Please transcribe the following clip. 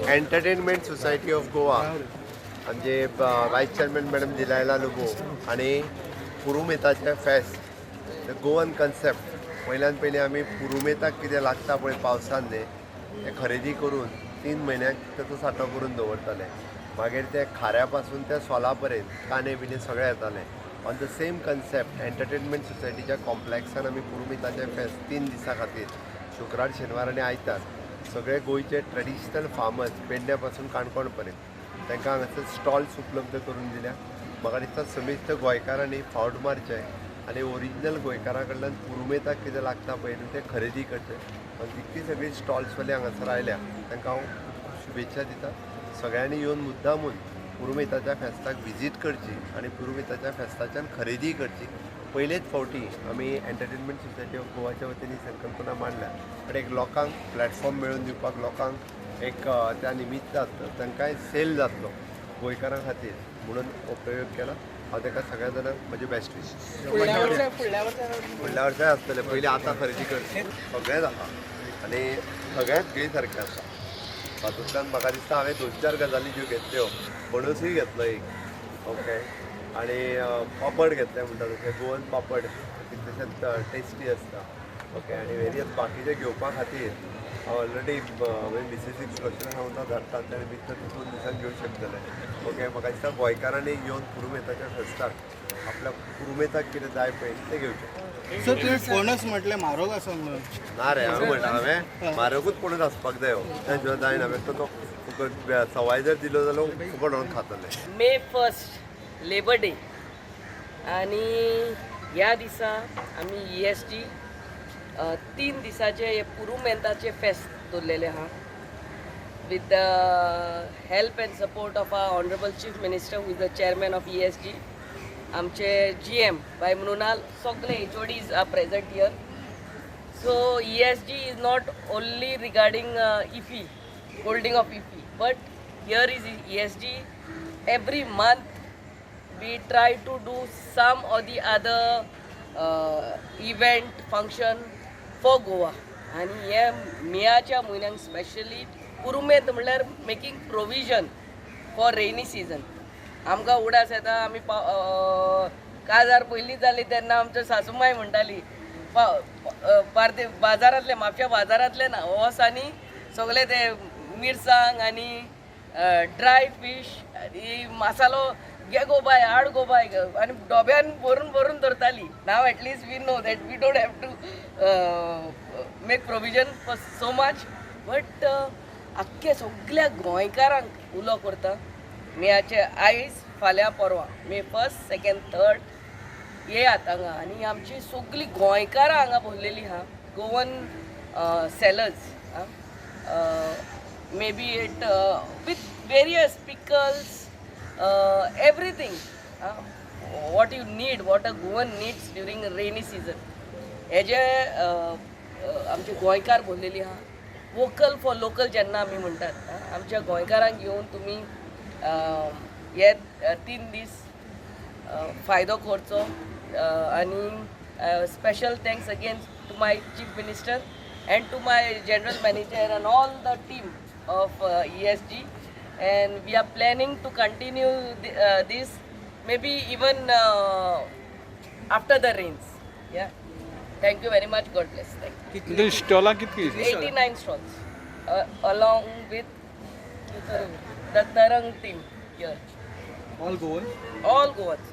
Entertainment society of Goa, आमचे voice chairman madam दिलायला Lobo आनी पुरुमेताचें फेस्त, the Goan concept. पयल्यान पयलीं आमी पुरुमेताक कितें लागता पळय पावसान न्ही, तें खरेदी करून 3 म्हयन्याक ताचो सांठो करून दवरताले. मागीर ते खाऱ्या पासून ते सोला पर्यंत, कांदे बिंदे सगळें येतालें. On the same concept entertainment सोसायटीच्या कॉम्प्लेक्सान आमी पुरुमेताचें फेस्त 3 दिसां खातीर, शुक्रार, शेनवार आनी आयतार, सगळे गोंयचे ट्रेडिशनल फार्मर्स पेडण्या पासून काणकोण पर्यंत तांकां हांगासर स्टॉल्स उपलब्ध करून दिल्या. म्हाका दिसता समेस्त गोंयकारांनी फावट मारचें आनी ओरिजिनल गोंयकारां कडल्यान पुरुमेताक कितें लागता पळय न्हू, तें खरेदी करचें. आनी जितकी सगळीं स्टॉल्सवाले हांगासर आयल्या तांकां हांव खूब खूब शुभेच्छा दिता. सगळ्यांनी येवन मुद्दामून पुरुमेताच्या फेस्ताक विजीट करची आनी पुरुमेताच्या फेस्ताच्यान खरेदी करची. पयलेच फावटी आमी एंटरटेनमेंट सोसायटी ऑफ गोवाच्या वतीन ही संकल्पना मांडल्या, पण एक लोकांक प्लॅटफॉर्म मेळोवन दिवपाक, लोकांक एक त्या निमित्तान तांकांय सेल जातलो गोंयकारां खातीर म्हणून हो प्रयोग केला. हांव ताका सगळ्या जाणांक म्हजे बेस्ट विशीस. फुडल्या वर्सा? फुडल्या वर्साय आसतलें. पयलीं आतां खरेदी करची. सगळेंच आसा आनी सगळेंच घेय सारकें आसा. तातूंतल्यान म्हाका दिसता हांवें दोन चार गजाली ज्यो घेतल्यो, पणसूय घेतलो एक, ओके, आनी पापड घेतले म्हणटा तशें गोवन पापड कितलेशेच टेस्टी आसता, ओके, आनी वेरियस बाकीचे घेवपा खातीर हांव ऑलरेडी म्हणजे मिसेसीक सुलक्षणा सांगता, धाडटा त्या निमित्त 2 दिसान घेवंक शकतले. ओके, म्हाका दिसता गोंयकारांनी येवन पुरुमेताच्या फेस्ताक आपल्या पुरुमेताक कितें जाय पळय तें घेवचें. सर, तुम्ही फणस म्हटलें, म्हारग आसा म्हणून. ना रे, हांवें म्हणटा, हांवें म्हारगूच पणस आसपाक जाय हो. त्या शिवाय जायना. बेश्टो तो फुकट सवाय जर दिलो जाल्यार फुकट व्हरून खातले. मे 1 लेबर डे आणि ह्या दिसा आमी ईएसजी 3 दिसाचे हे पुरुमेंताचे फेस्त दवरलेले आहा with the help and support of our honourable Chief Minister, who is the chairman of ESG, आमचे जीएम बाय मृणाल, सगळे HODs are present here. So ESG is not only regarding IFFI, holding of IFFI, but here is ESG. Every month we try to do some or the other event, function for Goa. आनी हे मेयाच्या म्हयन्याक specially पुरुमेंत म्हणल्यार making provision for rainy season. आमकां उडास येता, आमी काजार पयलीं जाली तेन्ना आमच्या सासूमाय म्हणटाली, बार्दे बाजारांतले, म्हापश्या बाजारांतले ना वच आनी सगळे ते मिरसांग आनी ड्राय फीश आनी मसालो घे गो बाय, हाड गो बाय, आनी डोब्यान भरून भरून दवरताली. Now at least we know that we don't have to make provision for so much, but आख्खे सगल्या गोंयकारांक उलो करता, मेयाचे आयज, फाल्यां, परवां, मे 1, 2nd, 3rd येयात हांगा. आनी आमची सगळीं गोंयकारां हांगा भरलेली आहा, Goan sellers, maybe it with various pickles, everything what you need, what a Goan needs during rainy season. हेजे आमचे गोंयकार भरलेली आहा. वोकल फॉर लोकल जेन्ना आमी म्हणटात, आमच्या गोंयकारांक घेवन तुमी हे 3 दीस फायदो करचो. आनी special thanks again to my Chief Minister and to my general manager and all the team of ESG, and we are planning to continue this maybe even after the rains. Yeah, thank you very much. God bless. Thank you. स्टॉलां कितकी? 89 stalls along with the Tarang team here. All Goan? All Goans.